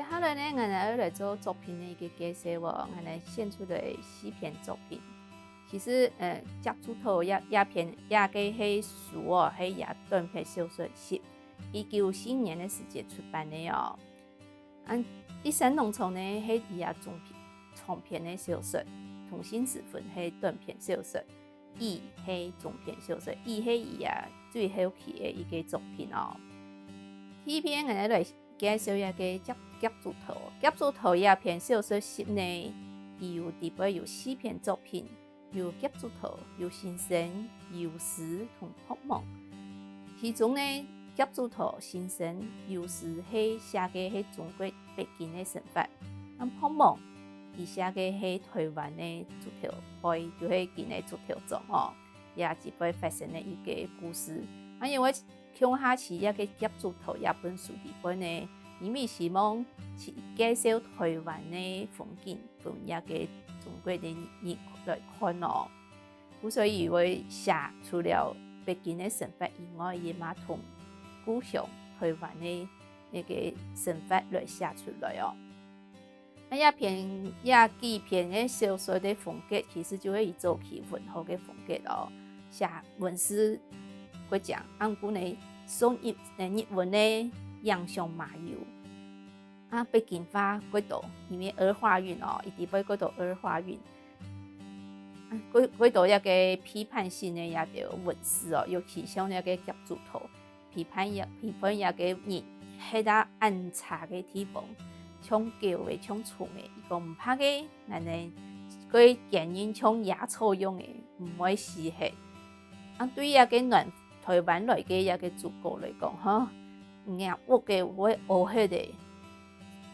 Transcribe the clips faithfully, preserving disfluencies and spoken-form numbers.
接下來呢，𠊎等愛來做作品个一個介紹哦，𠊎等選出來四篇作品。其實，呃，《夾竹桃》這，這篇，這個係書哦，係這短篇小說集，一九四五年个時節出版个哦。啊，《一生農場》呢，係佢个中篇，長篇个小說，《同姓之婚》係短篇小說，《雨》係中篇小說，《雨》係佢个最後期个一個作品哦。第一篇，𠊎等來介紹一個《夾，夾竹桃》。《夾竹桃》這篇小說集呢，佢有裡背有四篇作品，有《夾竹桃》、有《新生》、《游絲》同《薄芒》。其中呢，《夾竹桃》、《新生》、《游絲》係寫个係中國北京个生活，啊，《薄芒》佢寫个係臺灣个竹頭背，就係今个竹頭庄哦，這裡背發生个一個故事。啊，因為 共下在這個《夾竹桃》這本書裡背呢，佢乜希望去介紹臺灣个風景，分這個中國个人來看哦。故所以會寫除了北京个生活以外，佢嘛同故鄉臺灣个該個生活來寫出來哦。 啊，這篇，這幾篇个小說个風格，其實就係佢早期文學个風格哦。寫文字較靚，啊毋過呢，受日，呃，日文个影響嘛有。啊，北京話較多，因為兒化韻哦，一定會較多兒化韻。啊，較，較多這個批判性个這兜文字哦，尤其像這個《夾竹桃》， 批判這，批判這個人歇啊恁差个地方，像狗仔，像蟲仔，佢講毋怕个，𠊎等个堅忍像野草樣仔，毋會死忒。啊，對這個南臺灣來个這個竹哥來講，吼，若屋仔會烏忒咧，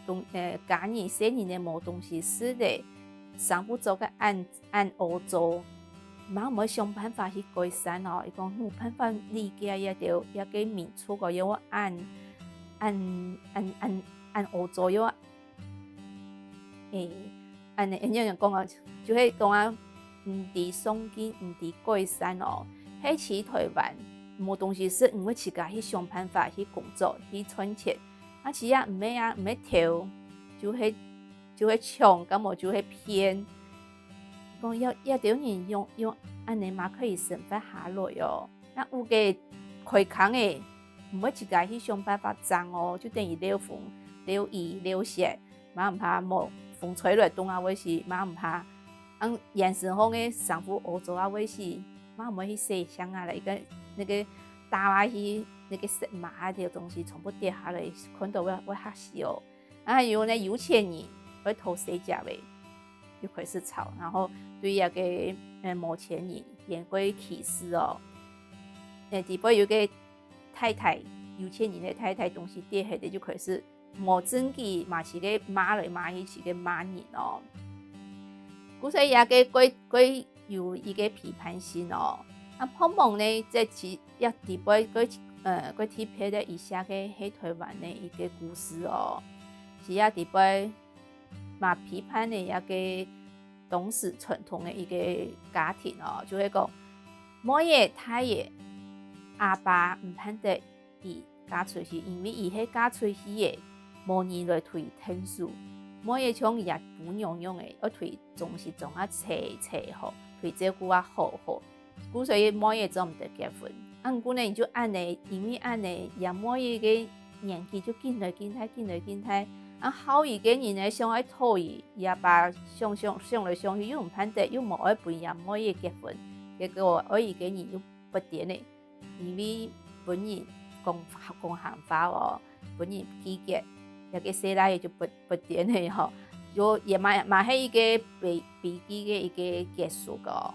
東，呃，家人細人仔無東西食咧，生活做个恁 恁齷齪，嘛毋會想辦法去改善哦。佢講無辦法理解這兜，這個民族哦，又恁，恁，恁，恁，恁齷齪，又，欸，恁呢，恁樣講啊，就係講啊，毋知上進，毋知改善哦。係在臺灣，無東西食，毋會自家去想辦法去工作，去賺錢。啊，自家毋係啊，毋係偷，就係，就係搶，敢無就係騙。 講這，這兜人用，用恁呢嘛可以生活下來哦。若屋仔開空仔，毋會自家去想辦法整哦，就等於漏風、漏雨、漏雪，嘛毋怕，無風吹來動啊會死，嘛毋怕。恁原生項个生物屙糟啊會死，嘛毋會去洗淨啊，來个那個打下去，那個石嫲啊，這兜東西全部跌下來，看到會，會嚇死哦。 啊，有呢，有錢人會討細姐仔，又開始吵，然後對這個，呃，無錢人言過其實哦。呃，裡背有個太太，有錢人个太太東西跌忒咧，就開始無證據，嘛係个罵來罵去，係个罵人哦。故所以這個較，較 有一個批判性哦。啊，薄芒呢，這其，這裡背較，呃，較特別个一下个係臺灣个一個故事哦。係這裡背嘛批判个一個當時傳統个一個家庭哦，就係講，妹仔大咧，阿爸毋盼得 佢嫁出去，因為佢係嫁出去个，無人來推𢯭手。妹仔像佢个餔娘樣仔，愛推總係總啊齊齊好，推照顧啊好好。故所以妹仔做毋得結婚。啊，毋過呢，佢就恁呢，因為恁呢，佢个妹仔个年紀就緊來緊大，緊來緊大。啊，好佢个人呢，想愛討佢，佢阿爸想想，想來想去又毋盼得，又無愛分佢妹仔結婚，結果愛佢个人又發癲咧。 因為分人講，講閒話哦，分人拒絕，這個細倈仔就發，發癲咧吼，又也嘛，嘛係一個悲，悲劇个一個結束哦。